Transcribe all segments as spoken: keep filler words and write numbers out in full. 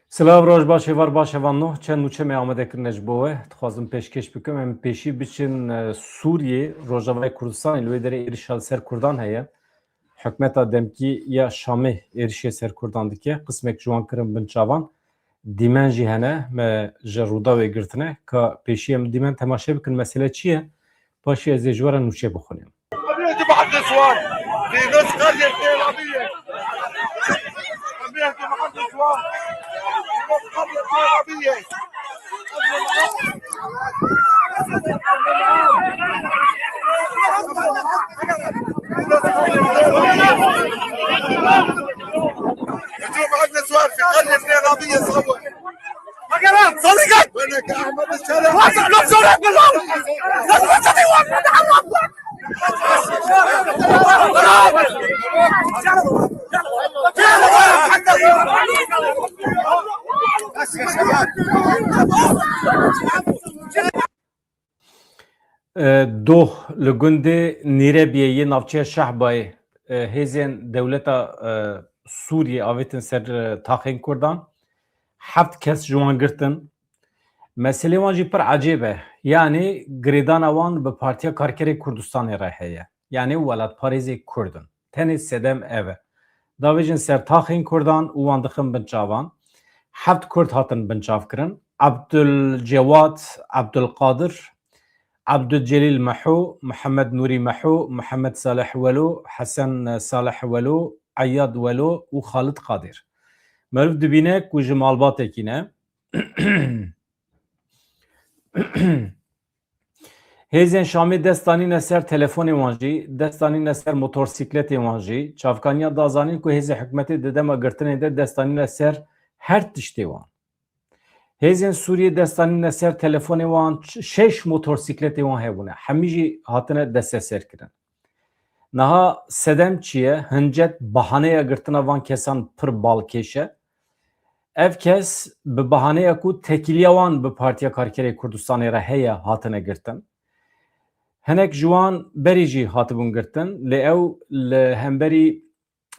Silav, roj baş, êvar baş, hevalno. Çend nûçe me amade kirine ji bo we. Dixwazim pêşkêş bikim. Em pêşî biçin, e, Sûriyê, Rojavayê Kurdistanê, li wê derê êrişa li ser Kurdan heye. Hikûmeta demkî ya Şamê êrişê ser Kurdan dike. Qismek ji wan kirin bin çavan. Dîmen jî hene, me ji Rûdawê girtine. Ka pêşî em dîmen temaşe bikin, mesele çi ye? Paşê ez ê ji we re nûçe bixwînim. E, Doh li gundê Nîrebiyê yê navçeya Şehbayê, e, hêzên dewleta, e, Sûriyê avêtin ser, e, taxên Kurdan. Heft kes ji wan girtin. Meselê wan jî pir ecêb e. Yanî girêdana wan bi Partiya Karkerê Kurdistanê re heye. Yanî welatparêzê Kurd in. Tenê sedem ev e. Davêjin ser taxên Kurdan û wan dixin bin çavan. Heft Kurd hatin binçavkirin. Abdul Cewad, Abdul Qadir, Abdul Celîl Meho, Mihemed Nûrî Meho, Mihemed Salih Welo, Hesen Salih Welo, Eyad Welo û Xalid Qadir. Meriv dibîne ku ji malbatekî ne. Hêzên Şamê dest danîne ser telefonê wan jî, dest danîne ser motorsîkletê wan jî. Çavkaniya da zanîn ku hêzê hikûmetê di dema girtinê de dest danîne ser her tiştê wan. Hêzên Sûriyê dest danîne ser telefonê wan, ş-, şeş motorsîkletê wan hebûne. Hemî jî hatine desteserkirin. Niha sedem çi ye? Hincet bahaneya girtina van kesan pir balkêş e. Ev kes bi bahaneya ku tekîliya wan bi Partiya Karkerê Kurdistanê re heye hatine girtin. Hinek ji wan berî jî hatibûn girtin, lê ew li hemberî,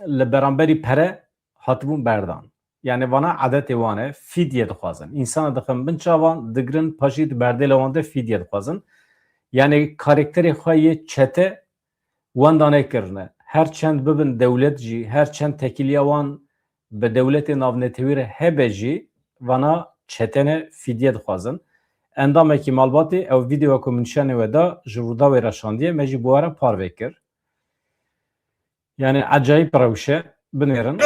li beramberî pere hatibûn berdan. Yani vana edetê wan e, fîdye dixwazin. Însana dixin bin çavan, digirin, paşî di berdêla wan de fîdye dixwazin. Yani karakterê xwe yê çete wenda nekirine. Her çend bibin dewlet jî, her çend tekîliya wan bi dewletê navnetewî re hebe jî, vana çetene fîdye dixwazin. Endamekî malbatê ew vîdeoya ku min nîşanê we da ji Rûdawê re şandiye, me jî bi we re parve kir. Yani ecayîb rewş e, binêrin.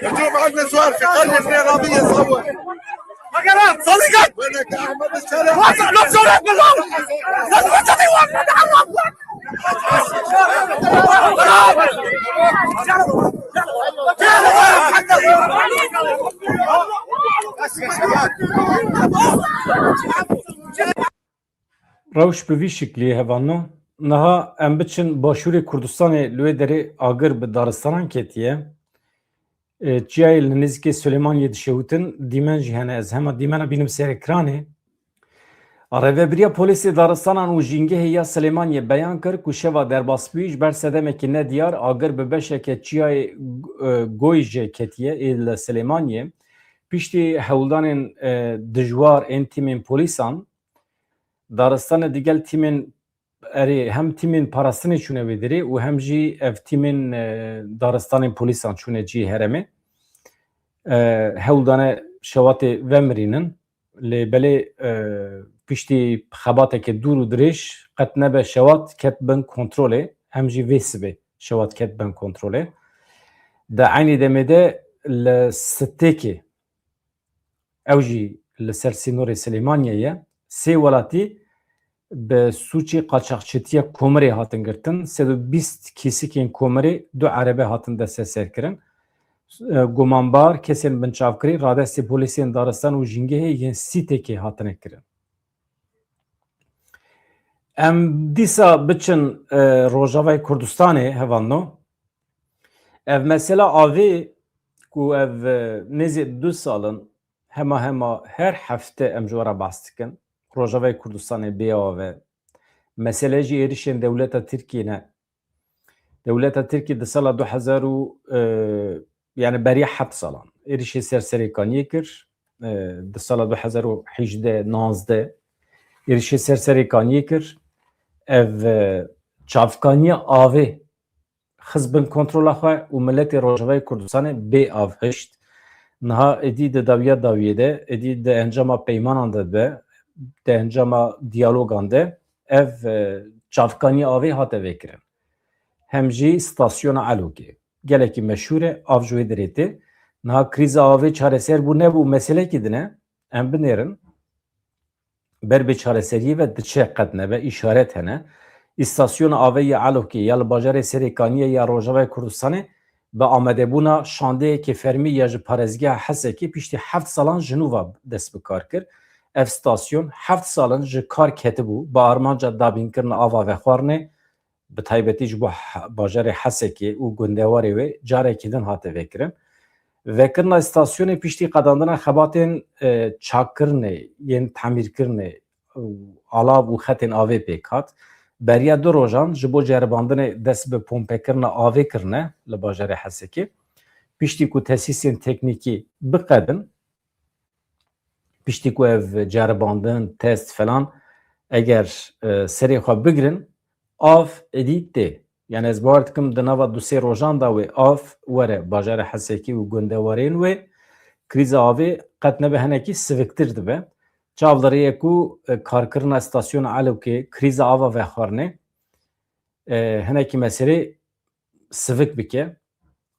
هجوم على النسوان في قرية بني غابية صور. وينك يا أحمد الشرع؟ وسع له شرع بالله. Rewş bi vî şiklî ye, hevalno. Niha em biçin başûrê Kurdistanê, li wê derê agir bi daristanan ketiye. E, çiyayê li nêzîkê Silêmaniyê dişewtin, dîmen jî hene. Ez hema dîmena bînim ser ekranê. Rêvebiriya Polîsê Daristanan û Jîngehê ya Silêmaniyê beyan kir ku şeva derbasbûyî ji ber sedemekî nediyar agir bi beşeke çiyayê, e, Goyjê ketiye ê li Silêmaniyê. Piştî hewldanên, e, dijwar ên tîmên polîsan, daristanê digel tîmên, erê, hem tîmên parastinê çûne wê derê û hem jî ev tîmên, e, daristanên polîsan çûne cihê herêmê. E, hewl dane şewatê vemirînin. Lê belê, e, piştî xebateke dûr û dirêj qet nebe şewat ket bin kontrolê, hem jî vê sibê şewat ket bin kontrolê. Di eynî demê de li Sitêkê, ew jî li ser sînorê Silêmaniyê ye, sê welatî bi sûcê qaçaxçitiya komirê hatin girtin. Sed û bîst kîsikên komirê du erebe hatin desteserkirin. E, gumanbar, kesên binçavkirî radestê polîsên daristan û jîngehê yên Sîtêkê hatine kirin. Em dîsa biçin, e, Rojavayê Kurdistanê, hevalno. Ev mesela avê ku ev, e, nêzî du sal in, hema hema her hefte em ji we re behs dikin. Rojavayê Kurdistanê bê ave. Mesele jî êrişên dewleta Tirkiyê ne. Dewleta Tirkiyê di sala du hezar û, e, yani beriya heft salan êrişê ser Serê Kaniyê kir. E, di sala du hezar û hejdeh, nazdeh êrişê ser Serê Kaniyê kir. Ev, e, çavkaniya avê xist bin kontrola xwe û miletê Rojavayê Kurdistanê bê av hişt. Niha êdî di dawiya dawiyê de, êdî di encama peymanan de dibe, di encama diyalogan de ev, e, çavkaniya avê hate vekirin. Hem jî stasyona Elokê. Gelekî meşhûr e, av ji wê dirêtê. Niha krîza avê çareser bû nebû, meselekî din e. Em binêrin. Ber bê çareseriyê ve diçe, qet nebe, îşaret hene. Îstasyona avê ya Elokê ya li bajarê Serê Kaniyê ya Rojavayê Kurdistanê bi amadebûna şandeyekê fermî ya ji parêzgeha Hesekê piştî heft salan ji nû ve dest bi kar kir. Ev stasyon heft sal in ji kar ketibû, bi armanca dabînkirina ava vexwarinê, bi taybetî ji bo he-, bajarê Hesekê û gundewarê wê carekî din hate vekirin. Vekirina stasyonê piştî qedandina xebatên, e, çakkirinê, yên temîrkirinê û alav û xetên avê pêk hat. Beriya du rojan ji bo ceribandinê dest bi pompekirina avê kirine li bajarê Hesekê. Piştî ku tesîsên teknîkî biqedin, piştî ku ev ceribandin, test falan, eger, e, serê xwe bigirin, av êdî tê. Yani ez bawer dikim di nava du sê rojan de wê av were bajarê Hesekê û gundewarên wê, krîza avê qet nebe, hinekî siviktir dibe. Çav li rê ye ku, e, karkirina stasyona Elokê, krîza ava vexwarinê, e, hinekî meselê sivik bike.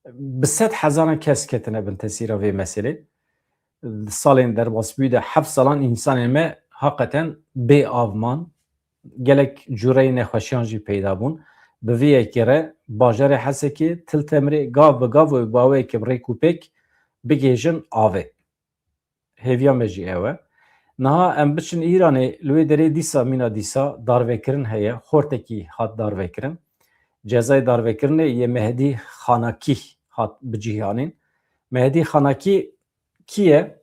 Bi sed hezaran kes ketine bin tesîra vê meselê. Di salên derbasbûyî de heft salan însanên me haqeten bê av man. Gelek cûreyê nexweşiyan jî peyda bûn. Bi vê yekê re bajarê Hesekê, Til Temirê gav bi gav wê bi awayekî bi rêk û pêk bigihêjin avê. Hêviya me jî ew e. Niha em biçin Îranê, li wê derê dîsa, mîna dîsa darvekirin heye, xortekî hat darvekirin. Cezayê darvekirinê yê Mehdî Xanakî hat bi cih anîn. Mehdî Xanakî kî ye?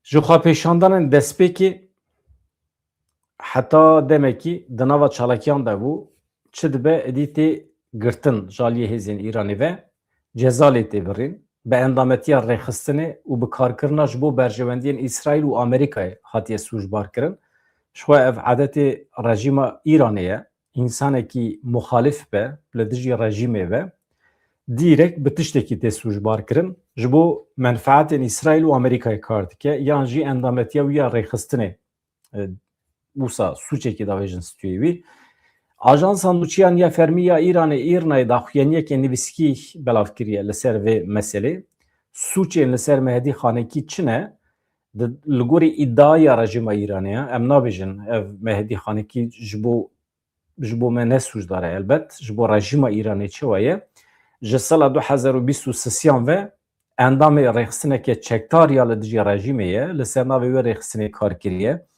Ji xwepêşandanên destpêkê heta demekî di nava çalakiyan de bû, çi dibe êdî tê girtin ji aliyê hêzên Îranê ve, ceza lê tê birîn, bi endametiya rêxistinê û bi karkirina ji bo berjewendiyên Îsraîl û Amerîkayê hatiye sûcbar kirin. Ji xwe ev edetê rejîma Îranê ye. Însanekî muxalif be, li dijî rejîmê be, dîrek bi tiştekî tê sûcbar kirin. Ji bo menfaetên Îsraîl û Amerîkayê kar dike, yan jî endametiya wî ya rêxistinê, e, wisa sûcekî davêjin stûyê wî. Ajansa Nûçiyan ya Fermî ya Îranê, Îrnayê, daxuyaniyeke nivîskî belav kiriye li ser vê meselê. Sûcên li ser Mehdî Xanekî çi ne? Di, li gorî îdiaya rejîma Îranê ye. Em nabêjin ev Mehdî Xanekî ji bo, ji bo me ne sûcdar e elbet. Ji bo rejîma Îranê çawa ye? Ji sala du hezar û bîst û sisiyan ve endamê rêxistineke çekdar ya li dijî rejîmê ye. Li ser navê wê rêxistinê kar kiriye.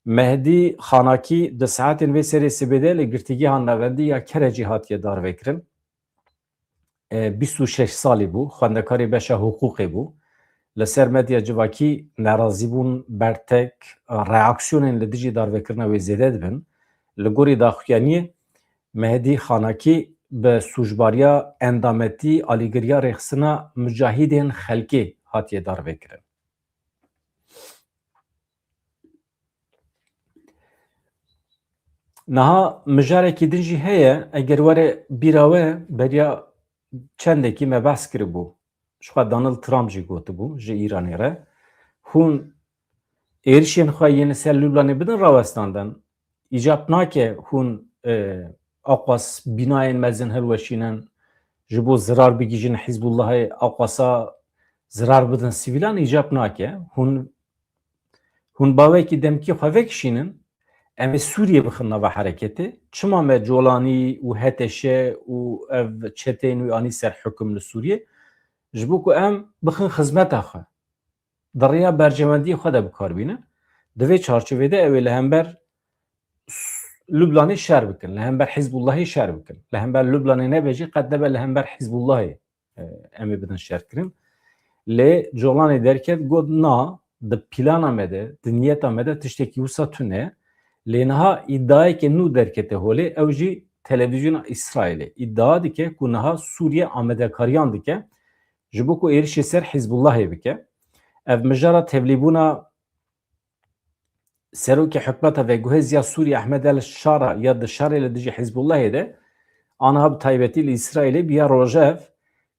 Mehdî Xanakî di saetên vê serê sibê de li girtîgeha navendî ya Kerecî hatiye darvekirin. E, bîst û şeş salî bû, xwendekarê beşa hiqûqê bû. Li ser medya civakî nerazîbûn bertek, reaksiyonên li dijî darvekirina wê zêde dibin. Li gorî daxuyaniyê Mehdî Xanakî bi sûcbariya endametî alîgiriya rêxistina Mucahîdên Xelkê hatiye darvekirin. Niha mijarekî din jî heye, eger were bîra we, beriya çendekî me behs kiribû. Ji xwe Donald Trump jî gotibû ji Îranê re, hûn êrişên xwe yên li ser Lubnanê bidin rawestandin. Îcab nake hûn, e, aqwas bînayên mezin hilweşînin, ji bo zirar bigihîjin Hizbullahê, aqwasa zirar bidin sivîlan, îcab nake. Hûn, hûn bawekî demkî xwe vekişînin, em ê Sûriyê bixin nava hereketê. Çima me Colanî û H T Ş û ev çeteyên wî anî ser hukum li Sûriyê? Ji bo ku em bixin xizmeta xwe. Di rêya berjewendiyê xwe de bi kar bînin. Di vê çarçovê de ew ê li hember S-, Lubnanê şer bikin, li hember Hizbullahê şer bikin. Li hember Lubnanê nebe jî, qet nebe li hember Hizbullahê. e, em ê bidin şerkirin. Lê Colanê derket, got, na, di plana me de, di niyeta me de tiştekî wisa tune. Lê niha îdiayeke nû derkete holê, ew jî televîzyona Îsraîlê îdia dike ku niha Sûriye amadekariyan dike ji bo ku êrişê ser Hizbullahê bike. Ev mijara tevlîbûna serokê hikûmeta veguhêz ya Sûriyê Ehmed El Şara ya di şerê li dijî Hizbullahê de, aniha bi taybetî li Îsraîlê bi ya rojev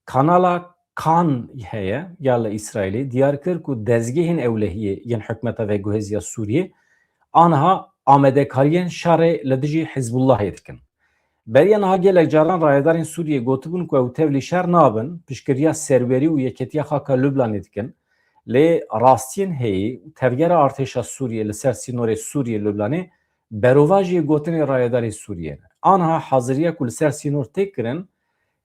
kanala Kan heye ya li Îsraîlê diyar kir ku dezgehên ewlehiyê yên hikûmeta veguhêz ya Sûriyê aniha amadekariyên şerê li dijî Hizbullahê dikin. Beriya niha gelek caran rayedarên Sûriyê gotibûn ku ew tevlî şer nabin, piştgiriya serwerî û yeketiya xaka Lublanê dikin. Lê rastiyên heyî, tevgera artêşa Sûriyê li ser sînorê Sûriyê Lublanê berovajî gotinê rayedarê Sûriyê ne. Aniha haziriya ku li ser sînor tê kirin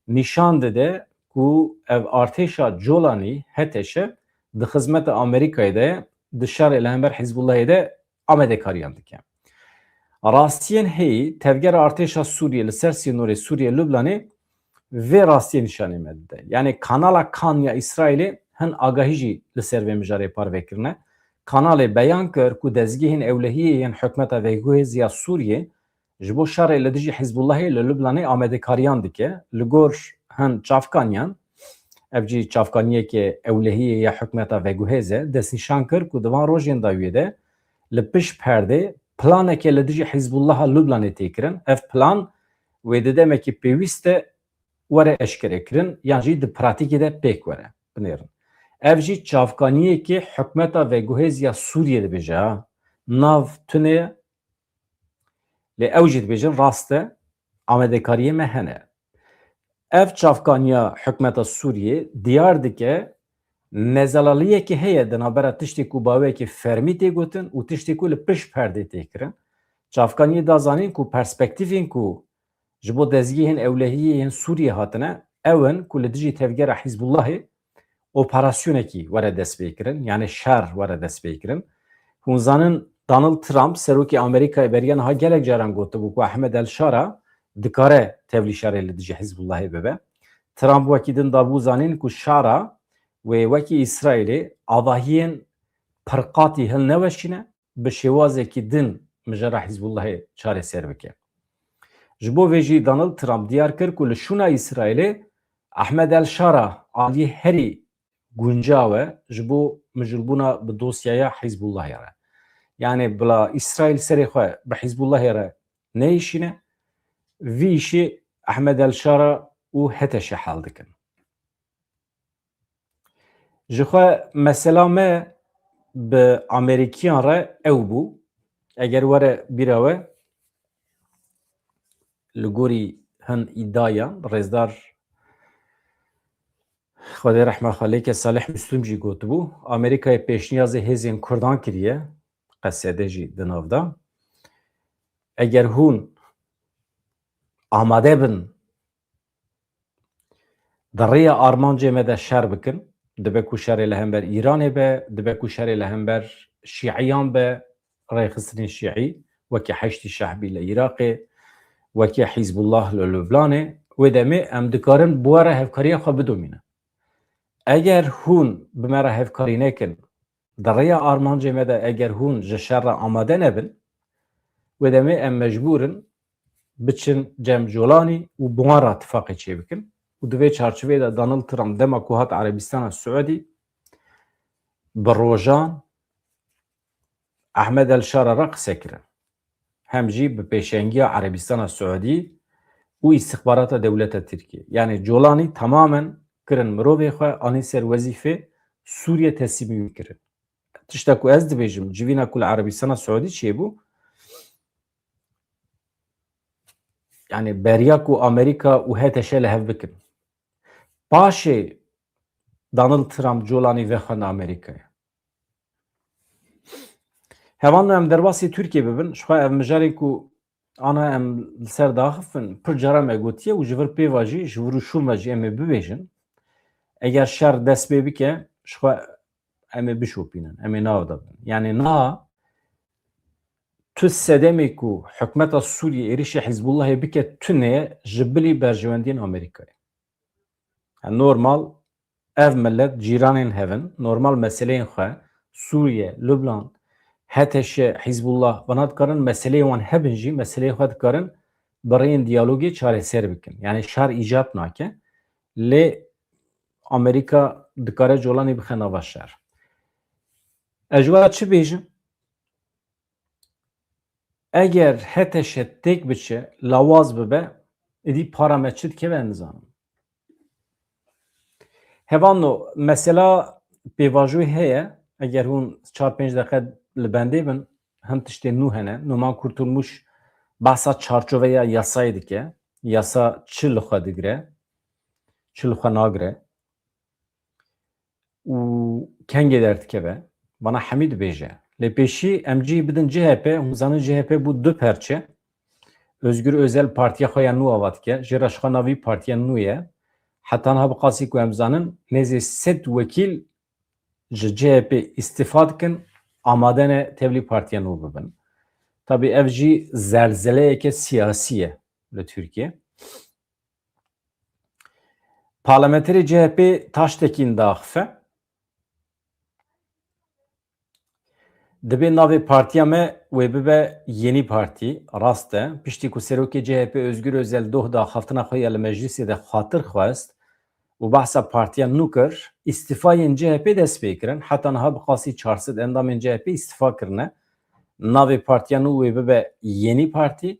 nîşan dide ku ev artêşa Colanî, H T Ş, di xizmeta Amerîkayê de, di şerê li hember Hizbullahê de amadekariyan dike. Rastiyên heyî, tevgera artêşa Sûriyê li ser sînorê Sûriyê Lublanê vê rastiyê nîşanî me dide. Yanî kanala Kan ya Îsraîlê hin agahî jî li ser vê mijarê parve kirine. Kanalê beyan kir ku dezgehên ewlehiyê yên hikûmeta veguhêz ya Sûriyê ji bo şerê li dijî Hizbullahê li Lublanê amadekariyan dike. Li gor hin çavkaniyan, ev jî çavkaniyeke ewlehiyê ya hikûmeta veguhêz e, destnîşan kir ku di van rojên dawiyê de li pişt perdê planeke li dijî Hizbullaha Lublanê tê kirin. Ev plan wê di demekî pêwîst de were eşkerekirin yan jî di pratîkê de pêk were binêrin. Ev jî çavkaniyeke hikûmeta veguhêz ya Sûriyê dibêje, ha. Nav tune ye, lê ew jî dibêjin rast e, amadekariyê me hene. Ev çavkaniya hikûmeta Sûriyê diyar dike nezelaliyekê heye di navbera tiştê ku baweyekê fermî tê gotin û tiştê ku li pişt perdê tê kirin. Çavkaniyê da zanîn ku perspektîfên ku ji bo dezgehên ewlehiyê yên Sûriyê hatine, ew in ku li dijî tevgera Hizbullahê operasyonekî were destpêkirin, yanî şer were destpêkirin. Hûn zanin Donald Trump, serokê Amerîkayê, beriya niha gelek caran gotibû ku Ehmed El Şara dikare tevlî şerê li dijî Hizbullahê bibe. Trump wekî din dabû zanîn ku Şara wê wekî Îsraîlê avahiyên pirqatî hilneweşîne, bi şêwazekî din mijara Hizbullahê çareser bike. Ji bo vê jî Donald Trump diyar kir ku li şûna Îsraîlê Ehmed El Şara aliyê herî guncaw e ji bo mijûlbûna bi dosyaya Hizbullahê re. Yanî bila Îsraîl serê xwe bi Hizbullahê re neyişîne, vî îşê Ehmed El Şara û H T Ş hel dikin. Ji xwe mesela me bi Amerîkiyan re ew bû. Eger were bîra we, li gorî hin îdiayan, rêzdar Xwedê rehma xwe lê ke Salih Müslüm jî gotibû, Amerîkayê pêşniyazê hêzên Kurdan kiriye, Qesede jî di nav de. Eger hûn amade bin di rêya armancê me de şer bikin, dibe ku şerê li hember Îranê be, dibe ku şerê li hember Şîiyan be, rêxistinên Şîî, wekî Heşdî Şehbî li Iraqê, wekî Hîzbullah li Lubnanê, wê demê em dikarin bi we re hevkariya xwe bidomînin. Eger hûn bi me re hevkarî nekin, di rêya armancê me de eger hûn ji şer re amade nebin, wê demê em mecbûr in biçin cem Colanî û bi wan re tifaqê çêbikin. Û di vê çarçoveyê de Donald Trump dema ku hat Erebistana Siûdî, bi rojan Ehmed El Şara re qise kirin. Hem jî bi pêşengiya Erebistana Siûdî û îstixbarata dewleta Tirkiyê. Yanî Colanî tamamen kirin mirovê xwe, anî ser wezîfê, Sûriye teslîmî wî kirin. Tişta ku ez dibêjim, civîna ku li Erebistana Siûdî çêbû, yanî beriya ku Amerîka û H T Ş li hev bikin. Paşê Donald Trump Colanî vexwend Amerîkayê. Hevalno em derbasî Tirkiyê bibin, ji xwe ev mijarên ku ana em li ser daxifin, pir cara me gotiye û ji vir pê ve jî, ji vir û şûr ve jî em ê bibêjin. Eger şer dest pê bike, ji xwe em ê bişopînin, em ê nav de bin. Yanî niha tu sedemê ku hikûmeta Sûriyê êrişê Hizbullahê bike tune ye ji bilî berjewendiyên Amerîkayê. Yani normal ev millet cîranên hev in, normal meseleyên xwe, Sûriye, Lubnan, H T Ş, Hizbullah, vana dikarin meseleyê wan hebin jî, meseleyê xwe dikarin bi rêyên diyalogê çareser bikin. Yani şer îcab nake. Lê Amerîka dikare colanî bixe nava şer. Ez ji we re çi bêjim? Eger H T Ş têk biçe, lawaz bibe, êdî para me çi dikeve, ez nizanim. Hevano, mesela pêvajoyê heye, eger hûn çar pênc deqe li bendê bin, hin tiştên nû hene. Numan Kurtulmuş behsa çarçoveya yasayê dike. Yasa çi li xwe digire, çi li xwe nagire û kengê derdikeve. Vana hemî dibêje. Lê pêşî em cihê bidin C H P, hûn zanin C H P bû du perçe. Özgür Özel partiya xwe ya nû ava dike. Jê re ji xwe navî partiya nû ye. Heta niha bi qasî ku em zanin, nêzî sed wekîl ji C H P îstifa dikin, amade ne tevlî partiya nû bibin. Tabî ev jî zelzeleyeke siyasî ye li Tirkiye. Parlamenterê C H P Taştekin diaxife. Dibê navê partiya me wê bibe Yeni Parti. Rast e. Piştî ku serokê C H P Özgür Özel doh daxaftina xwe ya li meclîsê de xatir xwest û behsa partiya nû kir, îstîfayên C H P dest pê kirin. Heta niha bi qasî çar sed endamên C H P îstîfa kirine. Navê partiya nû wê bibe Yeni Parti.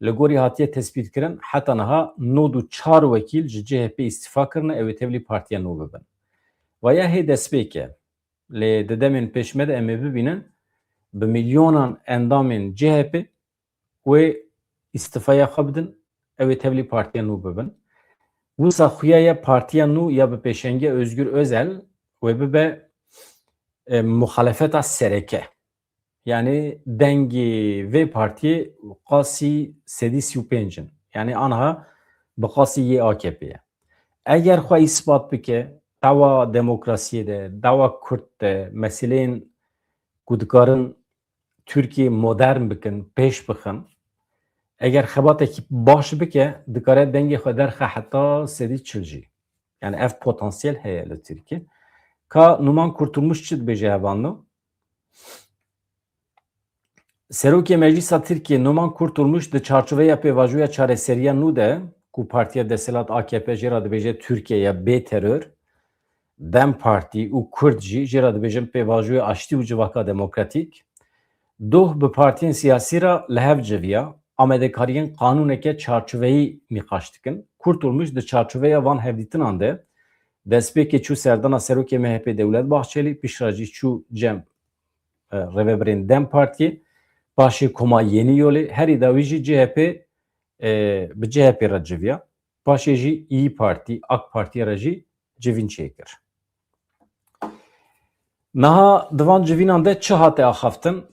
Li gorî hatiye tespîtkirin, heta niha nod û çar wekîl ji C H P îstîfa kirine, ew ê tevlî partiya nû bibin. Vaya hê destpêk e. Lê di demên pêş me de em ê bibînin, bi milyonan endamên C H P wê îstîfaya xwe bidin, ew ê tevlî partiya nû bibin. Wisa xuya ye partiya nû ya bi pêşengiya Özgür Özel wê bibe, e, muxalefeta sereke. Yani dengê vê partiyê qasî sedî sî û pênc in. Yani anha bi qasî yê A K P ye. Eger xwe îspat bike, dawa demokrasiyê de, dawa Kurd de, meseleyên ku dikarin Tirkiye modern bikin, pêş bixin, eger xebatekî baş bike, dikare dengê xwe derxe heta sedî çil jî. Yani ev potansiyel heye li Tirkiye. Ka Numan Kurtulmuş çi dibêje hevano? Serokê Meclîsa Tirkiyê Numan Kurtulmuş di çarçoveya pêvajoya çareseriya nû de ku partiya desthilat A K P jê re dibêje Tirkiyeya bê teror, DEM Partî û Kurd jî jê re dibêjin pêvajoya aştî û civaka demokratîk, doh bi partiyên siyasî re li hev civiya, amadekariyên qanûneke çarçoveyî nîqaş dikin. Kurtulmuş di çarçoveya van hevdîtinan de destpêkê çû serdana serokê M H P Dewlet Bahçelî, piştre jî çû cem e, rêvebirên DEM Partiyê, paşê Koma Yeni Yolê, herî dawî jî C H P, e, bi C H P re civiya. Paşê jî İYİ Parti, AK Partiye re jî civîn çêkir. Niha di van civînan de çi hate axaftin?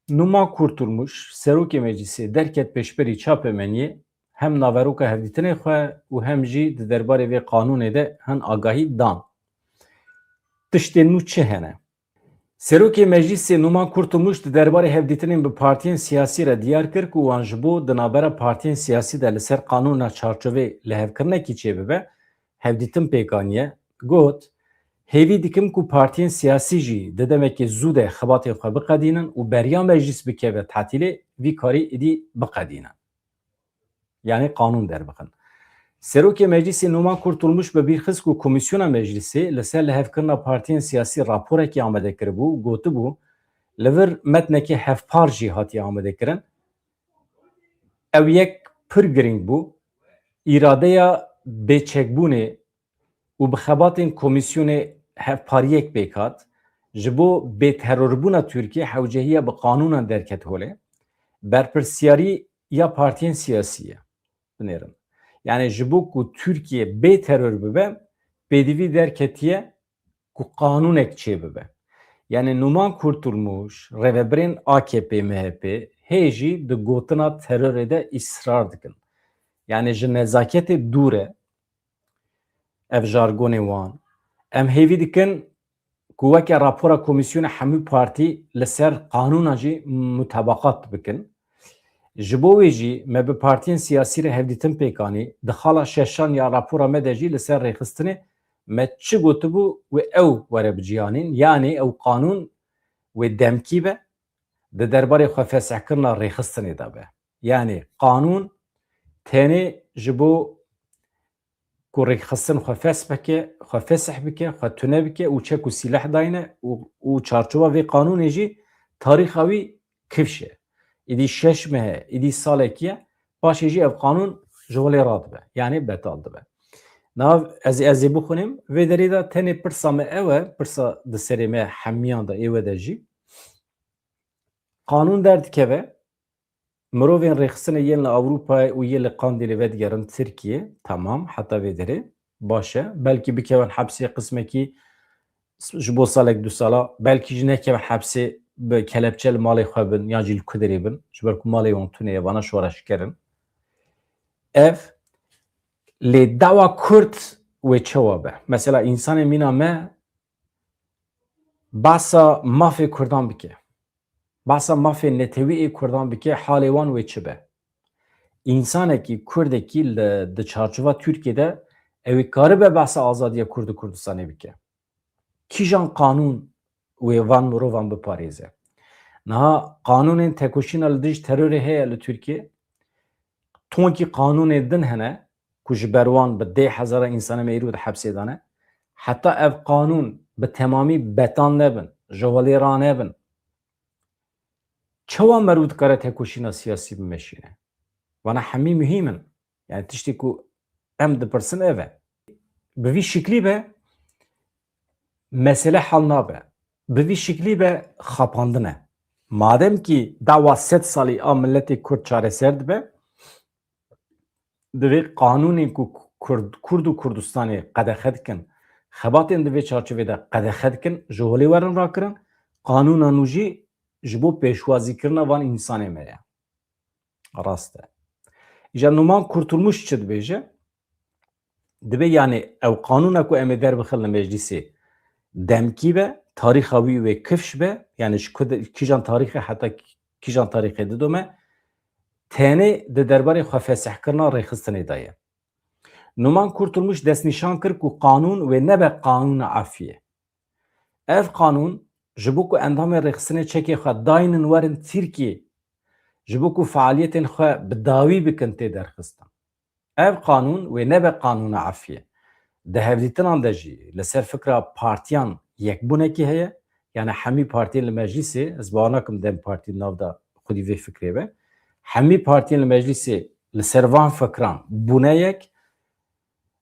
Numan Kurtulmuş, serokê meclîsê, derket pêşberî çapemeniyê, hem naveroka hevdîtinê xwe û hem jî di derbarê vê qanûnê de hin agahî dan. Tiştên nû çi hene? Serokê Meclîsê Numan Kurtulmuş di derbarê hevdîtinên bi partiyên siyasî re diyar kir ku wan ji bo di navbera partiyên siyasî de li ser qanûna çarçovê lihevkirinekî çêbibe, hevdîtin pêk aniye. Got, hêvî dikim ku partiyên siyasî jî di demekê zû de xebatên xwe biqedînin û beriya meclîs bikeve tetîlê, vî karî êdî biqedînin. Yanî qanûn derbixin. Serokê Meclîsê Numan Kurtulmuş bi bîr xist ku Komîsyona Meclîsê li ser lihevkirina partiyên siyasî raporekî amade kiribû û gotibû, li vir metnekê hevpar jî hatiye amadekirin. Ew yek pir girîng bû. Îradeya bêçekbûnê û bi xebatên komîsyonê hevpariyek pêk hat, ji bo bêterorbûna Tirkiye hewcehiya bi qanûnan derket holê, berpirsiyarî ya partiyên siyasî ye. Binêrin. Yani ji bo ku Tirkiye bê teror bibe, pêdivî derketiye ku qanûnek çêbibe. Yani Numan Kurtulmuş, rêvebirên A K P M H P hê jî di gotina terorê de îsrar dikin. Yani ji nezaketê dûr e ev jargonê wan. Em hêvî dikin ku weke rapora komîsyona hemû partî li ser qanûna jî mutabaqat bikin. Ji bo wê jî me bi partiyên siyasî re hevdîtin pêk anî, di xala şeşan ya rapora me de jî li ser rêxistinê me çi gotibû wê ew were biciyanîn, yanî ew qanûn wê demkî be, di derbarê xwe fesihkirina rêxistinê de be. Yanî qanûn tenê ji bo ku rêkxistin xwe fes bike, xwe fesih bike, xwe tune bike û çek û sîleh dayne û, û çarçowa vê qanûnê jî tarîxa wî kifş e. Îdî şeş meh e, îdî salekî ye, paşê jî ev qanûn ji holê radibe. Yanî betal dibe. Nav ez, ez ê bixwînim, vê derê de tenê pirsa me ew e, pirsa di serê me hemiyan de ê we de jî. Qanûn derdikeve, mirovên rêxistinê yên li Ewropayê û yê li Qandîlê vedigerin Tirkiyê, temam, heta vê derê baş e. Belkî bikevin hepsê qismekî ji bo salek du sala, belkî jî nekevin hepsê, bi kelepçe li malê xwe bin yan jî li kudirê bin, ji ber ku malê wan tune ye, vana şoreşger in. Ev lê dawa Kurd wê çawa be? Mesela însanê mîna me behsa mafê Kurdan bike. Behsa mafê netewî ê Kurdan bike, halê wan wê çi be? Însanekî, Kurdekî li, di çarçova Tirkiyê de ew ê karibe behsa azadiya Kurd û Kurdistanê bike? Kîjan qanûn wê van mirovan biparêze? Niha qanûnên tekoşîna li dij terorê heye li Tirkiyê. Tonkî qanûnê din hene ku ji ber wan bi dê hezara însanê me îro di hepsê de ne. Heta ev qanûn bi temamî betal nebin, ji holê ranebin, çawa merû dikare tekoşîna siyasî bimeşîne? Vana hemî muhîm in. Yani tiştê ku em dipirsin ev e. Bi vî şiklî be, mesele hal nabe. Bi vî şiklî be, xapandin e. Madem kî dawa sed salî a miletê Kurd çareser dibe, divê qanûnên ku Kurd, Kurd û Kurdistanê qedexe dikin, xebatên di vê çarçovê de qedexe dikin, ji holê werin rakirin, qanûna nû jî ji bo pêşwazîkirina van însanê me ye. Rast e. Îja Numan Kurtulmuş çi dibêje? Dibe, yani ew qanûna ku em ê derbixin li meclîsê demkî be, tarîxa wî wê kifş be, yani ji ku de, kîjan tarîxê heta kîjan tarîxê didome, tenê di derbarê xwe fesihkirina rêxistinê de ye. Numan Kurtulmuş destnîşan kir ku qanûn wê nebe qanûna efiyê. Ev qanûn ji bo ku endamên rêxistinê çekê xwe daynin werin Tirkiyê, ji bo ku fealiyetên xwe bi dawî bikin tê derxistin. Ev qanûn wê nebe qanûna efiyê. Di hevdîtinan de jî li ser fikra partiyan yekbûnekî heye. Yani hemî partiyên li meclîsê, ez bawer nakim DEM Partî nav de xwedî vê fikrê be. Hemî partiyên li meclîsê li ser van fikran bûne yek.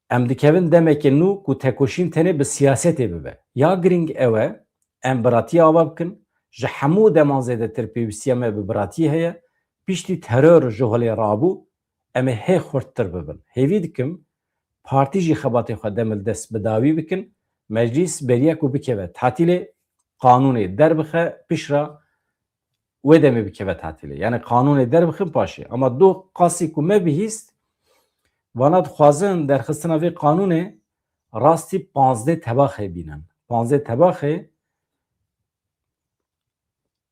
Em dikevin demeke nû ku tekoşîn tenê bi siyasetê bibe. Ya girîng ew e, em biratiyê ava bikin. Ji hemû deman zêdetir pêwîstiya me bi biratiyê heye. Piştî teror ji holê rabû, em ê hê xurttir bibin. Hêvî dikim, partî jî xebatê xwe demildest bi dawî bikin. Meclîs beriya ku bikeve tatîlê, qanûnê derbixe, piştre wê demê bikeve tatîlê. Yani qanûnê derbixin paşê. Ama doh qasî ku me bihîst, vana dixwazin derxistina vê qanûnê rastî panzdeh tebaxê bînin. Panzdeh tebaxê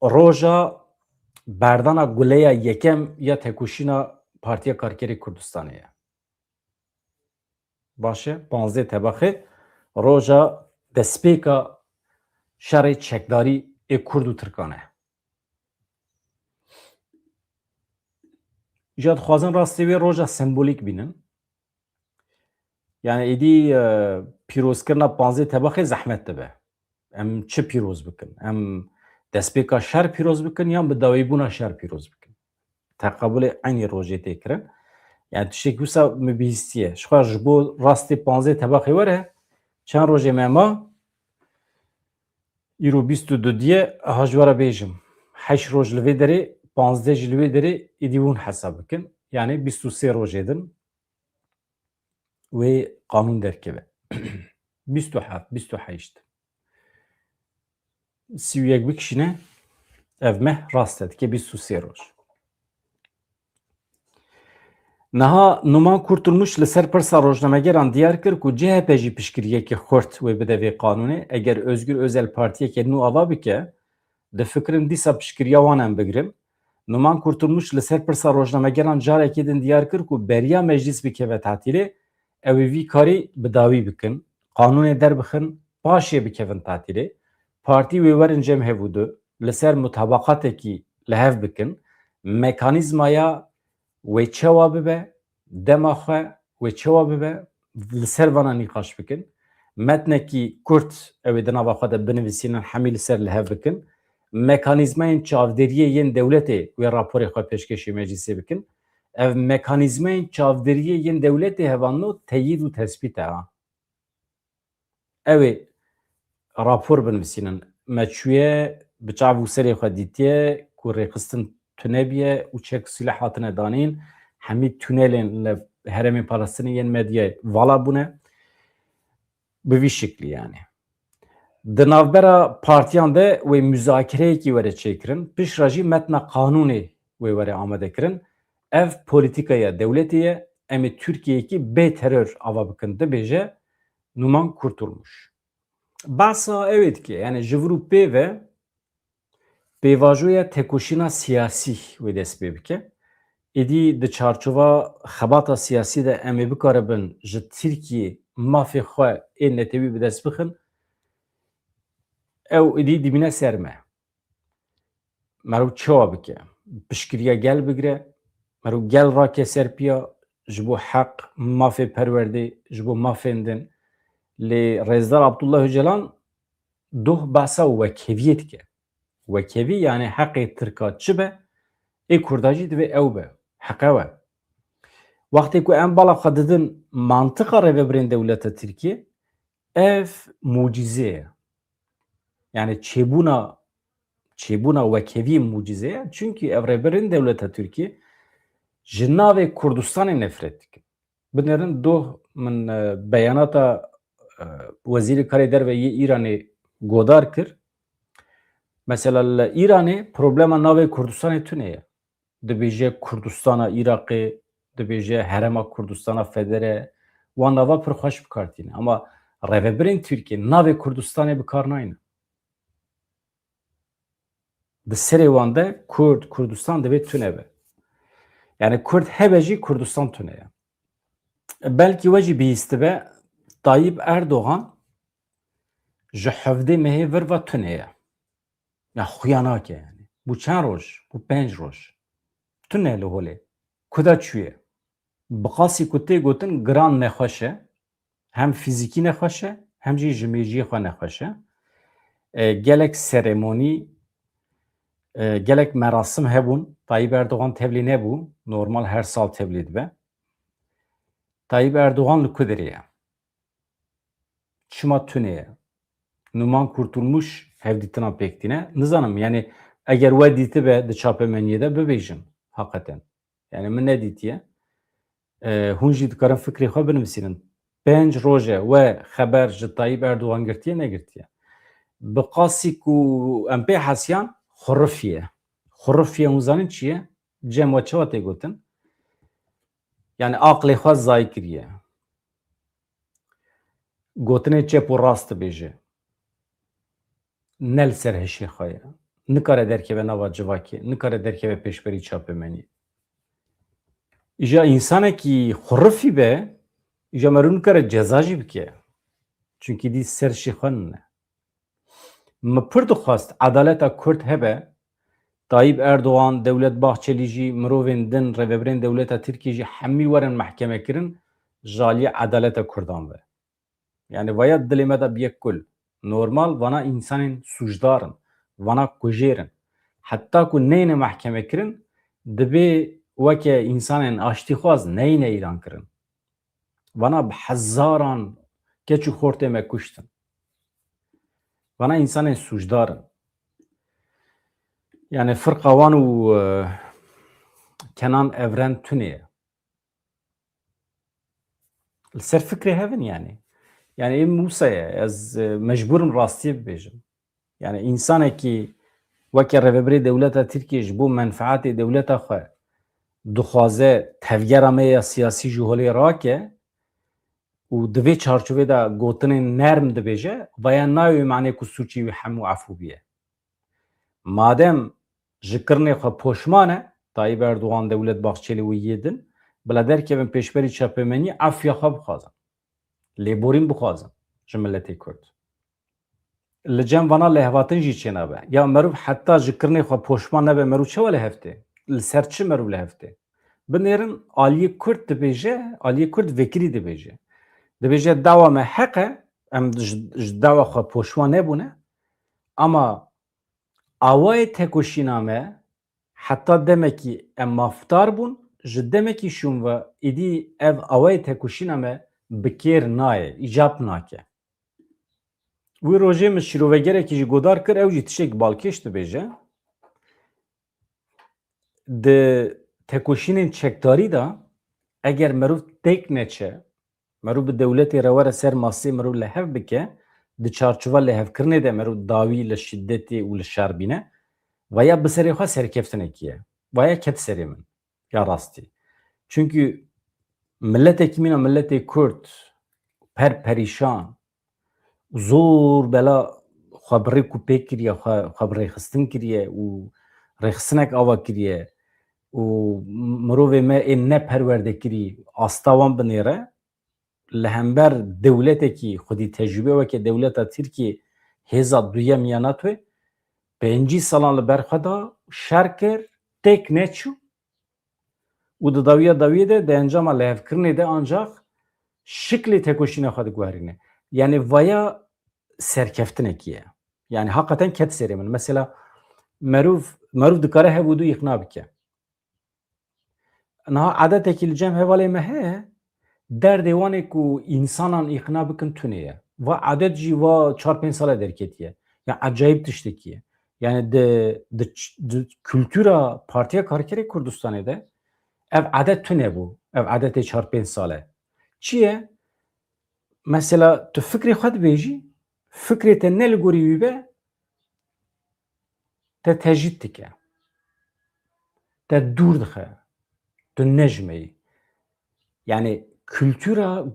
roja berdana guleya yekem ya tekoşîna Partiya Karkerê Kurdistanê ye. Baş e, panzdeh tebaxê roja destpêka şerê çekdarî ê Kurd û Tirkan e. Îja dixwazin rastî wê roja sembolîk bînin. Yani êdî, e, pîrozkirina panzdeh tebaxê zehmet dibe. Em çi pîroz bikin? Em destpêka şer pîroz bikin yan bi dawîbûna şer pîroz bikin? Teqabulê eynî rojê tê kirin. Yani tiştek wisa min bihîstiye. Ji xwe ji bo rastê panzdeh tebaxê were, çend rojê me ma, îro bîst û du diye, ha ji we re bêjim. Heşt roj li vê derê, panzdeh jî li wê derê, êdî hûn hesab bikin. Yani bîst û sê rojê din wê qanûn derkeve. Bîst û heft, bîst û heşt. Sî û yek bikişîne, ev meh rast e, dike bîst û sê roj. Niha Numan Kurtulmuş li ser pirsa rojnamegeran diyar kir ku C H P jî piştgiriyeke xurt wê bide vê qanûnê. Eger Özgür Özel partiyeke nû ava bike, difikirin dîsa piştgiriya wan em bigrin. Numan Kurtulmuş li ser pirsa rojnamegeran carekê din diyar kir ku beriya meclis bikeve tatîlê, ew ê vî karî bi dawî bikin, qanûnê derbixin, paşê bikevin tatîlê. Partî wê werin cem hevûdu, li ser mutabaqatekî li hev bikin. Mekanîzmaya wê çawa bibe, dema xwe wê çawa bibe, li ser vana nîqaş bikin. Metnekî kurt ew ê di nava xwe de binivîsînin, hemî li ser li hev bikin. Mekanîzmayên çavdêriyê yên dewletê wê raporê xwe pêşkêşî meclîsê bikin. Ev mekanîzmayên çavdêriyê yên dewletê hevalno teyîd û tespît e ha. Ew ê rapor binivîsînin. Me çûye, bi çav û serê xwe dîtiye ku rêxistin tune biye û çek û sîleh hatine danîn. Hemî tunelên li herêmên Palestinê yên medyayê vala bûne. Bi vî şiklî yani. Di navbera partiyan de wê muzakireyekî were çêkirin. Piştre jî metna qanûnê wê were amadekirin. Ev polîtîkaya dewletê ye. Em ê Tirkiyeyekî bê teror ava bikin, dibêje Numan Kurtulmuş. Behsa ew ê dike, yani ji vir û pê ve pêvajoya tekoşîna siyasî wê dest pê bike. Êdî di çarçova xebata siyasî de em ê bikaribin ji Tirkiyê mafê xwe ê netewî bi dest bixin, ew êdî dimîne ser me. Mero çawa bike? Piştgiriya gel bigire, mero gel rake ser piya ji bo heq, mafê perwerdê, ji bo mafên din. Lê Rêzdar Abdullah Ocalan doh behsa wekheviyê dike. Wekhevî yani heqê Tirka çi be, ê Kurda jî divê ew be. Heqe we. Wextê ku em bala xwe didin mantiqa rêvebirên dewleta Tirkiyê, ev mucîze ye. Yani çêbûna, çêbûna wekheviyê mucîze ye. Çunkî ev rêberên dewleta Tirkiyê ji navê Kurdistanê nefret dikin. Binêrin doh min, e, beyanata, e, Wezîrê Karê Derve yê Îranê godar kir. Mesela li Îranê problema navê Kurdistanê tune ye. Dibêje Kurdistana Iraqê, dibêje Herêma Kurdistana Federe. Wan nava pir xweş bi kar tîne. Ama rêvebirên Tirkiyê navê Kurdistanê bi kar nayne. Di serê wan de Kurd, Kurdistan divê tune be. Yani Kurd hebe jî Kurdistan tune ye. Belkî we jî bihîstibe, Tayyip Erdogan ji hevdê mehê vir ve tune ye. Ya xuya nake yani. Bû çend roj? Bû pênc roj. Tune li holê. Kuda çûye? Bi qasî ku tê gotin giran nexweş e. Hem fîzîkî nexweş e, hem jî ji mêjiyê xwe nexweş e. E, gelek seremonî, e, gelek merasim hebûn. Tayyip Erdogan tevlî nebû. Normal her sal tevlî dibe. Tayyip Erdogan li ku derê ye? Çima tune ye? Numan Kurtulmuş hevdîtina pêk tîne. Nizanim, yani eger we dîtibe di çapemeniyê de bibêjin, hakikaten. Yani min nedîtiye. E, hûn jî dikarin fikrê xwe binivîsînin. Pênc roj e we xeber ji Tayyip Erdogan girtiye, negirtiye. Bi qasî ku em pê hesiyan, xurifiye. Xurifiye hûn zanin çi ye? Cem we çawa tê gotin? Yani aqlê xwe zay kiriye. Gotinê çep û rast dibêje. Ne li ser hişê xwe ye. Nikare derkeve nava civakê, nikare derkeve pêşberî çapemenî. Îja însanekî xurifî be, îja mero nikare ceza jî bike. Çunkî dî ser hişê xwe nine. Min pir dixwest edaleta Kurd hebe, Tayyip Erdogan, Dewlet Bahçelî jî, mirovên din, rêvebirên dewleta Tirkiyê jî hemî werin mehkeme kirin, ji aliyê edaleta Kurdan ve. Yani vaya dilê me de biye kul. Normal vana însanên sûcdar in, vana kujêr in. Heta ku neyne mehkeme kirin, dibê weke însanên aştîxwaz neyne îlan kirin. Vana bi hezaran keç û xortê me kuştin. Vana însanên sûcdar in. Yani firqa wan û, e, Kenan Evren tune ye. Li ser fikrê hev in yani. Yani ê Musa ye, ez, e, mecbûr im rastiyê bibêjim. Yani însanekî weke rêvebirê dewleta Tirkiyê ji bo menfeetê dewleta xwe dixwaze tevgera me ya siyasî ji holê rake û di vê çarçovê de gotinên nerm dibêje, vaya nayê wê manê ku sûcê wî hemû efû biye. Madem ji kirinê xwe poşman e, Tayyip Erdogan, Dewlet Bahçeli û yê din, bila derkevin pêşberî çapemeniyê, efya xwe bixwazin. Lêborîn bixwazin ji miletê Kurd. Li cem vana lihevhatin jî çênabe. Ya meriv heta ji kirinê xwe poşman nebe, meriv çawa li hev tê? Li ser çi meriv li hev tê? Binêrin aliyê Kurd dibêje, aliyê Kurd vekirî dibêje. Dibêje dawa me heq e, em ji, ji dawa xwe poşman nebûne. Ama awayê tekoşîna me heta demekî em mafdar bûn, ji demekî şûn ve êdî ev awayê tekoşîna me bi kêr nayê, îcab nake. Wî rojê min şîrovegerekî jî godar kir, ew jî tiştek balkêş dibêje. Di tekoşînên çekdarî de eger meriv têk neçe, meriv bi dewletê re were ser masê meriv li hev bike, di çarçova lihevkirinê de meriv dawî li şidetê û li şer bîne, vaya bi serê xwe serkeftinekî ye. Vaya ket serê min. Ya rastî. Çunkî miletekî mîna miletê Kurd per perîşan, zor bela xwe bi rêk û pêk kiriye, xwe, xwe bi rêxistin kiriye û rêxistinek ava kiriye û mirovê me ên ne perwerdekirî asta wan binêre, li hember dewletekî xwedî tecrûbe weke dewleta Tirkiyê hêza duyem ya NATOyê pêncî salan li ber xwe da, şer kir, têk neçû û di dawiya dawiyê de di encama lihevkirinê de ancax şiklê tekoşîna xwe diguherîne. Yanî vaya serkeftinekî ye. Yanî heqeten ket serê min. Mesela merûv, merûv dikare hev û du îqna bike. Niha edetekî li cem hevalê me heye, derdê wan ê ku însanan îqna bikin tune ye. Va edet jî va çar pênc sale derketiye. Ya ecayîb tiştekî ye. Yani di, di, di kultura Partiya Karkerê Kurdistanê de ev edet tune bû. Ev edetê çar pênc sale. Çi ye? Mesela tu fikrê xwe dibêjî, fikrê te ne li gorî wî be, te tecrîd dike. Te dûr dixe. Tu nejmeyî. Yani kultura,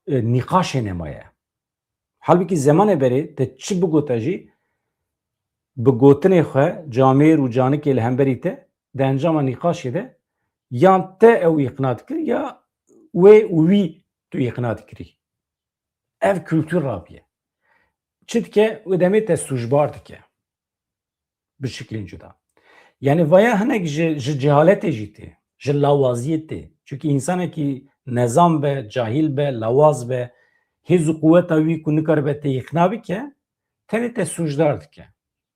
e, nîqaşê nemaye. Halbukî zemanê berê te çi bigota jî, bi gotinê xwe camêr û canikê li hemberî te di encama nîqaşê de yan te ew îqna dikir ya wê û wî tu îqna dikirî. Ev kultur rabiye. Çi dike? Wê demê te sûcbar dike. Bi şiklên cuda. Yani vaya hinek ji, ji cehaletê jî tê, ji lawaziyê tê. Çünkü insanekî nezan be, cahil be, lawaz be, hêz û quweta wî ku nikaribe te îqna bike, tenê te sûcdar dike.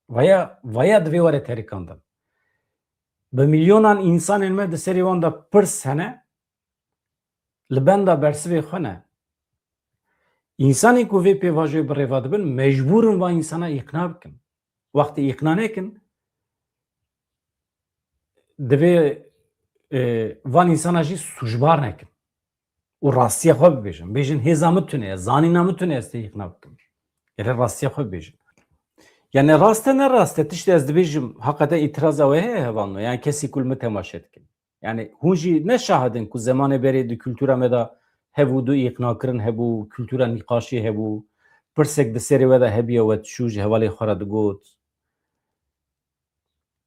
Vaya, vaya divê were terikandin. Bi milyonan insanên me di serê wan de pirs hene, li benda bersivê xwe ne. Însanên ku vê pêvajoyê bi rêva dibin, mecbûr in van însana îqna bikin. Wextê îqna nekin, divê, e, van însana jî sûcbar nekin. Û rastiya xwe bibêjin. Bêjin, hêza min tune ye, zanîna min tune ye, ez tê îqna bikim. Gerek rastiya xwe bibêjin. Yani rast e, ne rast e, tiştê ez dibêjim, heqeten îtiraza we heye hevalno, yani kesî ku li min temaşe dikin. Yani hûn jî ne şahid in ku zemanê berê di kultura me de hev û du îqnakirin hebû, kultura nîqaşê hebû, pirsek di serê we de hebiya we diçû ji hevalê xwe re digot.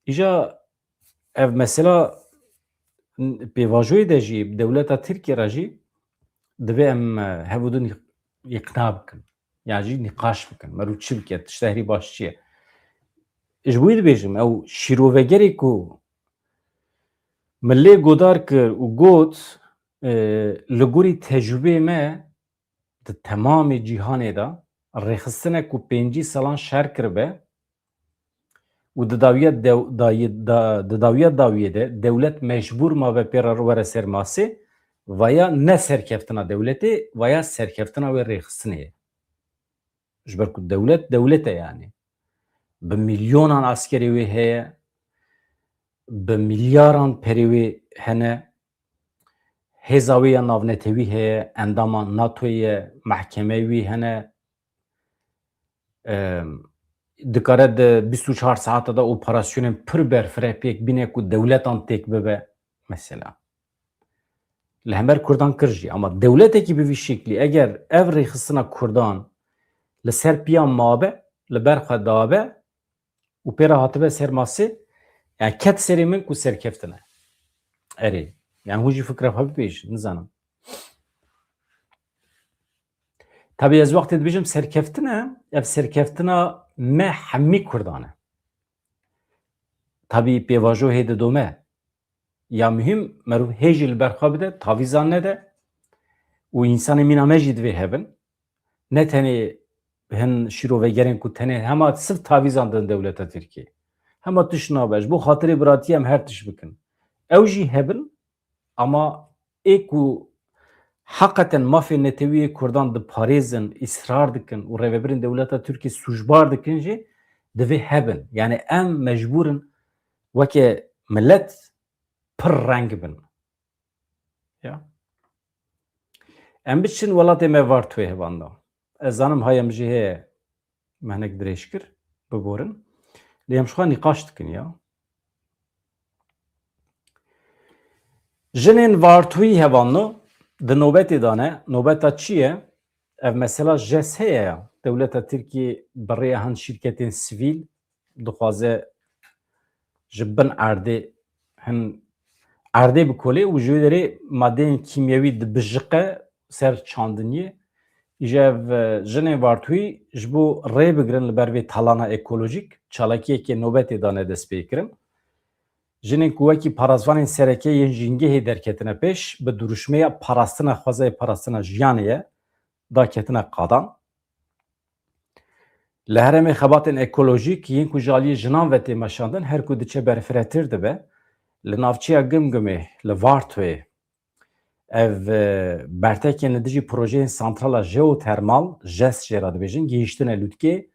Îja ev mesela pêvajoyê de jî dewleta Tirkiye re jî divê em, e, hev û du nî-, îqna bikin. Yan jî nîqaş bikin. Merû çi bike, tişta herî baş çi ye? Ji bo wî dibêjim, ew şîrovegerê ku min lê godar kir û got, e, li gorî tecrûbeyê me di temamê cîhanê de rêxistinek ku pêncî salan şer kiribe û di dawiya dew-, dayê-, da-, di dawiya dawiyê de dewlet mecbûr mabe pê re were ser masê, vaya ne serkeftina dewletê, vaya serkeftina wê rêxistinê ye. Ji ber ku dewlet, dewlet e yani. Bi milyonan askerê wê heye, bi milyaran perê wê hene, hêza wê ya navnetewî heye, endama NATOyê ye, mehkemeyê wî hene. Em, dikare di bîst û çar saeta de operasyonên pir berfireh pêk bîne ku dewletan têk bibe, mesela. Li hember Kurdan kir jî. Ama dewletekî bi vî şeklî, eger ev rêxistina Kurdan li ser piya mabe, li ber xwe dabe û pê re hatibe ser masê, Yani ket serê min ku serkeftin e. Erê. Yani hûn jî fikra xwe bibêjin, nizanim. Tabii ez wextê dibêjim serkeftin e, ev serkeftina me hemî Kurdan e. Tabii pêvajo hê didome. Ya muhîm, merûv hê jî li ber xwe bide, tavîzan nede û însanê mîna me jî divê hebin. Ne tenê hin şîrovegerên ku tenê hema sirf tavîzan didin dewleta Tirkiyê. Hema tişt nabe, ji bo xatirê biratiyê em her tişt bikin. Ew jî hebin, ama ê ku heqeten mafê netewî yê Kurdan diparêzin, îsrar dikin û rêvebirên dewleta Tirkiyê sûcbar dikin jî divê hebin. Yani em mecbûr in weke milet pir reng bin. Ya. Em biçin welatê me Vartoyê hevanda. Ez zanim haya min jî heye me hinek dirêj kir, biborin. Lê em ji xwe nîqaş dikin ya. Jinên Vartoyî hevando di nobetê de ne. Nobeta çi ye? Ev mesela JES heye ya. Dewleta Tirkiyê bi rêya hin şîrketên sivîl dixwaze ji bin erdê hin erdê bikolê û ji wê derê madeyên kîmyewî dibijiqe ser çandiniyê. Îja ev, e, jinên Vartoyî ji bo rê bigirin li ber vê talana ekolojîk çalakiyekê nobetê dane dest pê kirin. Jinên ku wekî parastvanên sereke yên jîngehê derketine pêş, bi dirûşmeya parastina xwezayê parastina jiyanê ye, daketine qadan. Li herêmê xebatên ekolojîk yên ku ji aliyê jinan ve tê meşandin her ku diçe berfirehtir dibe. Li navçeya Gimgimê, li Vartoyê, ev, e, bertekên li dijî projeyên santrala jeotermal, JES jê re dibêjin, gihîştine lûtkê.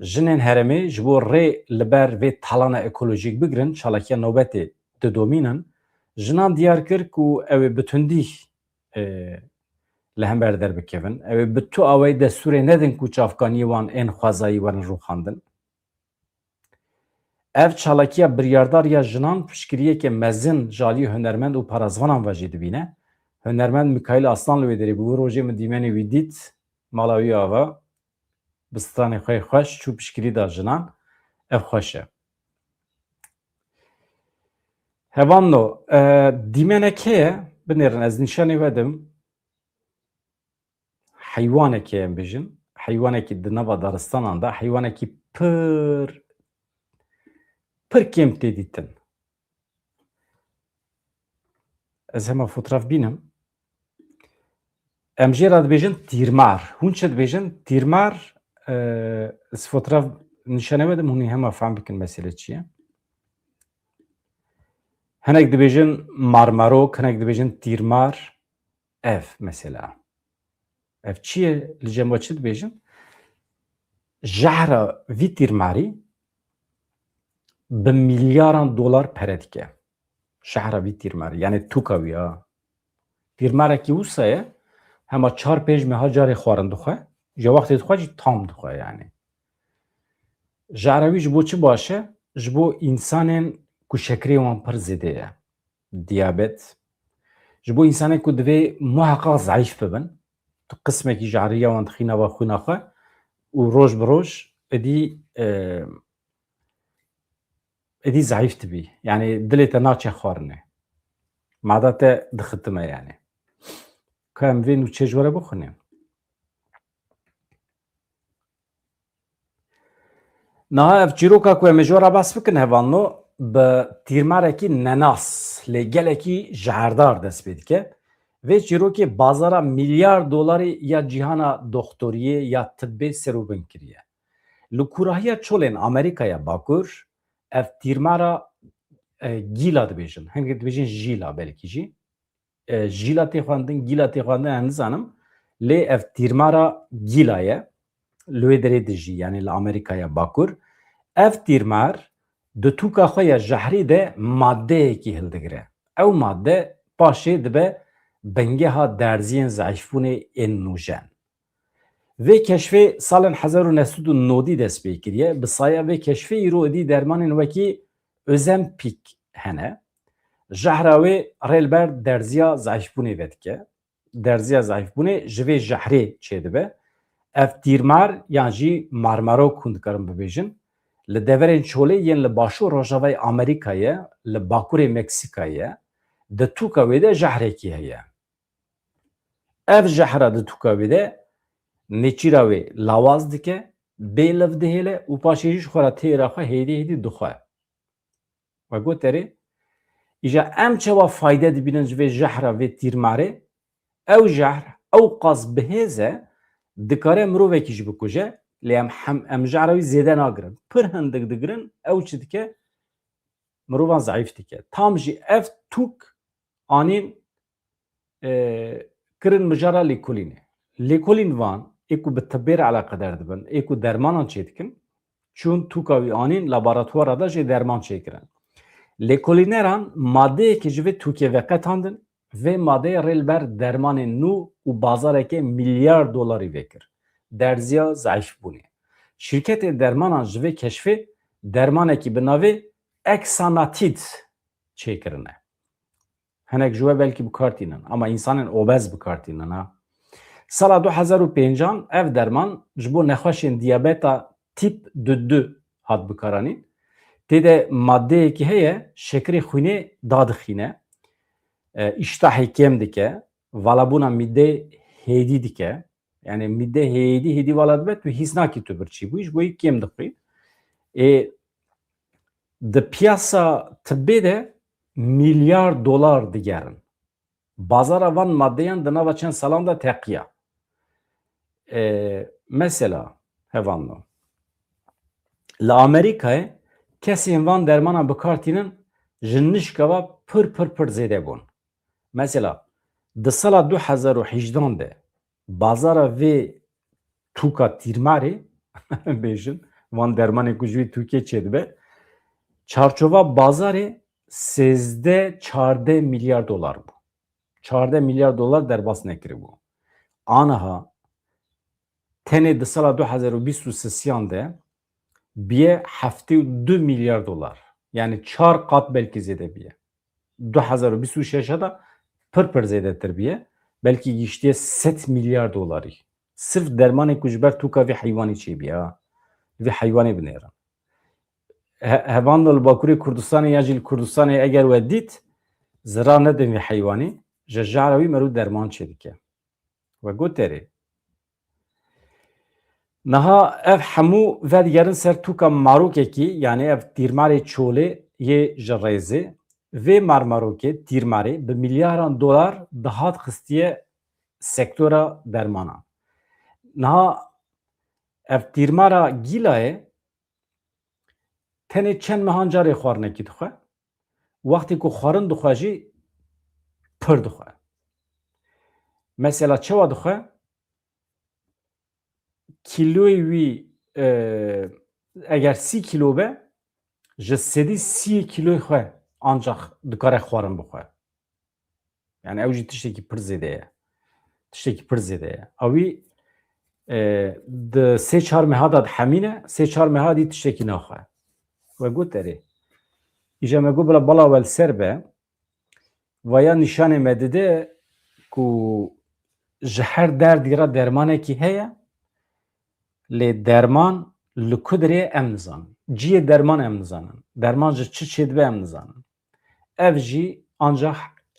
Jinên herêmê ji bo rê li ber vê talana ekolojîk bigirin, çalakiya nobetê didomînin. Jinan diyar kir ku ew ê bi tundî, e, li hember derbikevin. Ew ê bi tu awayî destûrê nedin ku çavkaniyê wan ên xwezayî werin rûxandin. Ev çalakiya biryardar ya jinan piştgiriyeke mezin ji aliyê hunermend û parasvanan ve jî dibîne. Hunermend Mikaîl Aslan li wê derê bû. Rojê min dîmenê wî dît, mala wî ava, bi stranê xwe yê xweş çû piştgirî da jinan. Ev xweş e. Hevalno, e, dîmenek heye, binêrin ez nîşanê we dim. Heywanekê em bijin, heywanekî di nava daristanan de, heywanekî pir, pir kêm tê dîtin. Ez hema fotraf bînim. Em jê re dibêjin tîrmar. Hûn çi dibêjin? Tîrmar, e, ez fotraf nîşane we dim, hûn ê hema fehm bikin mesele çi ye. Hinek dibêjin marmarok, hinek dibêjin tîrmar. Ev mesela. Ev çi ye? Li cem we çi dibêjin? Jehra vî tîrmarî bi milyaran dolar pere dike. Jehra vî tîrmarî, yani tûka wî ya. Tîrmarekî wisa ye, hema çar pênc meha carê xwarin dixwe, ji wextê dixwe jî tam dixwe yani. Jehra wî ji bo çi baş e? Ji bo însanên ku şekerê wan pir zêde ye. Diyabet. Ji bo însanên ku divê muheqaq zeîf bibin, tu qismekî jehriya wan dixî nava xwîna xwe û roj bi roj êdî, e, êdî zeîf dibî. Yani dilê te naçe xwarinê. Mada te dixitime yani. Ka em vê nûçê ji we re bixwînin. Niha ev çîroka ku em ê ji we re behs bikin, hevalno, bi tîrmarekî nenas, lê gelekî jehrdar dest pê dike. Vê çîrokê bazara milyar dolarî ya cîhana doxtoriyê ya tibbê serûbin kiriye. Li kûrahiya çolên Amerîkaya Bakur, ev tîrmara, e, gîla dibêjin. Hinek dibêjin jîla belkî jî. E, jîla tê xwendin, gîla tê xwendin, ez nizanim. Lê ev tîrmara gîla ye. Li wê derê dijî, yani li Amerîkaya Bakur. Ev tîrmar di tûka xwe ya jehrî de madeyekî hildigire. Ew made paşê dibe bingeha derziyên zeîfbûnê ên nûjen. Vê keşfê salên hezar û neh sed û nodî dest pê kiriye. Bi saya vê keşfê îro êdî dermanên wekî Ozempic hene. Jehra wê rê li ber derziya zeîfbûnê vedike. Derziya zeîfbûnê ji vê jehrê çêdibe. Ev tîrmar yan jî marmarok hûn dikarin bibêjin. Li deverên çolê yên li başûr rojavayê Amerîkayê, li bakurê Meksîkayê, di tûka wê de jehrekî heye. Ev jehra di tûka wê de nêçîra wê lawaz dike, bê liv dihêle û paşê jî ji xwe re têra xwe hêdî hêdî dixwe. We got erê, îja em çawa fayde dibînin ji vê jehra vê tîrmarê? Ew jehr ew qas bihêz e, dikare mirovekî jî bikuje, lê em hem, em jehra wî zêde nagirin. Pir hindik digirin, ew çi dike? Mirovan zeîf dike. Tam jî ev tûk anîn, e, kirin mijara lêkolînê. Lêkolîn van, ê ku bi tibê re eleqedar dibin, ê ku dermanan çêdikin, çûn tûka wî anîn laboratwara de jê derman çêkirin. Lêkolîneran madeyekê ji vê tûkê veqetandin, vê madeyê rê li ber dermanên nû û bazareke milyar dolarî vekir. Derziya zeîfbûnê. Şîrketên dermanan ji vê keşfê dermanekî bi navê Exanatid çêkirine. Hinek ji we belkî bi kar tînin, ama însanên obez bi kar tînin, ha. Sala du hezar û pêncan ev derman ji bo nexweşên diyabeta tîp du du hat bikaranîn. Tê de madeyekî heye, şekirê xwînê dadixîne, e, îştahê kêm dike, valabûna mîdê hêdî dike. Yani mîdê hêdî hêdî vala dibe, tu hîs nakî tu birçî bûyî, ji bo yî kêm dixwî. Ê, di piyasa tibbê de milyar dolar digerin. Bazara van madeyan di nava çend salan de teqiya. Ê, mesela, hevalno, li Amerîkayê kesên van dermanan bi kar tînin, ji nişka ve pir, pir, pir zêde bûn. Mesela, di sala du hezar û hejdan de bazara vê tûka tîrmarê, bêjin, van dermanê ku ji wî tûkê çêdibe, çarçova bazarê sêzdeh çardeh milyar dolar bû. Çardeh milyar dolar derbas nekiribû. Aniha tenê di sala du hezar û bîst û sisiyan de biye heftê û du milyar dolar. Yani çar qat belkî zêde biye. Du hezar û bîst û şeş de pir pir zêdetir biye. Belkî giştiye sed milyar dolarî. Sirf dermanê ku ji ber tûka vî heywanî çêbiye, ha. Vî heywanê binêrin. He-, hevan li Bakurê Kurdistanê ya jî li Kurdistanê eger we dît, zirar nedin vî heywanî, ji jara wî merû derman çêdike. We got erê. Niha ev hemû vedigerin ser tûka marokekî, yani ev tîrmarê çolê yê ji rêzê. Vê marmarokê, tîrmarê bi milyaran dolar dihat xistiye sektora dermanan. Niha ev tîrmara gîlayê tenê çend mehan carê xwarinekî dixwe. Wextê ku xwarin dixwe jî pir dixwe. Mesela çawa dixwe? Kîloyê wî, e, eger sî kîlo be, ji sedî sî kîloyê xwe ancax dikare xwarin bixwe. Yani ew jî tiştekî pir zêde ye. Tiştekî pir zêde ye. Ewî, e, di sê çar meha de dihemîne, sê çar meha dî tiştekî naxwe. We got erê. Îja me got bila bala we li ser be, vaya nîşanê me dide ku ji her derdî re dermanekî heye, lê derman li ku dirê em nizanin. Cihê derman em nizanin. Derman ji çi çêdibe em nizanin. Ev jî ancax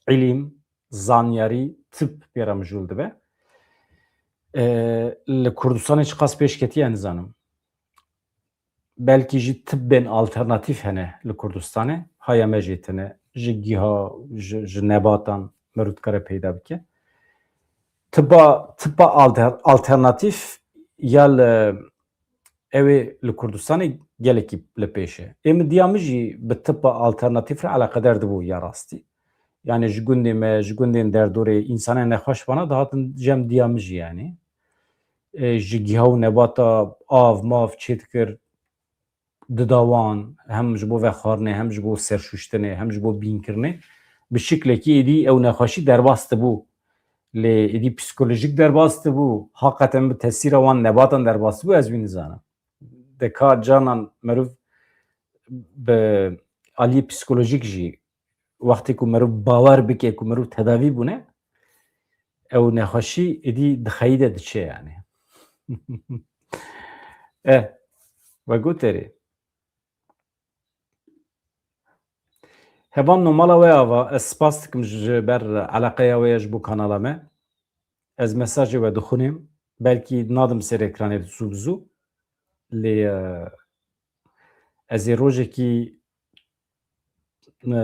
îlîm, zanyarî, tib pê re mijûl dibe. Ee, li Kurdistanê çiqas pêş ketiye nizanim. Belkî jî tibbên alternatîf hene li Kurdistanê. Haya me jê tine. Ji giha, ji, ji nebatan meriv dikare peyda bike. Tiba, tiba alter-, alternatîf ya li ew ê li Kurdistanê gelekî li pêş e. Ê min diya min jî bi tipa alternatîf re eleqedar dibû ya rastî. Yani ji gundê me, ji gundên derdorê, însanên nexweş vana dihatin cem diya min jî yani. Ê, ji giha û nebata av, mav çêdikir, dida wan, hem ji bo vexwarinê, hem ji bo serşuştinê, hem ji bo bînkirinê, bi şiklekî êdî ew nexweşî derbas dibû. Lê êdî psîkolojîk derbas dibû, haqeten bi tesîra wan nebatan derbas dibû, ez wî nizanim. Deka canan meriv bi aliyê psîkolojîk jî, wextê ku meriv bawer bike ku meriv tedavî bûne, ew nexweşî êdî dixeyî de diçe yani. Eh, we got erê. Hevalno, mala we ava, ez spas dikim ji ber eleqeya we ya ji bo kanala me. Ez mesajê we dixwînim. Belkî nadim ser ekranê zû bi zû. Lê, e, ez ê rojekî, e,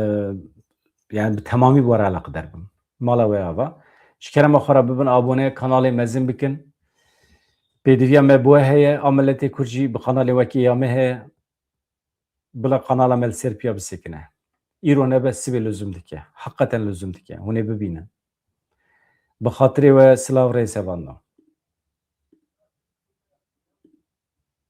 yani bi temamî bi we re eleqedar bim. Mala we ava. Ji kerema xwe re bibin abone, kanalê mezin bikin. Pêdiviya me bi we heye, a miletê Kurd jî bi kanalê wekî ya me heye. Bila kanala me li ser piya bisekine. Îro nebe, sibê luzum dike. Heqeten luzum dike. Hûn ê bibînin. Bi xatirê we silav rêz hevalno.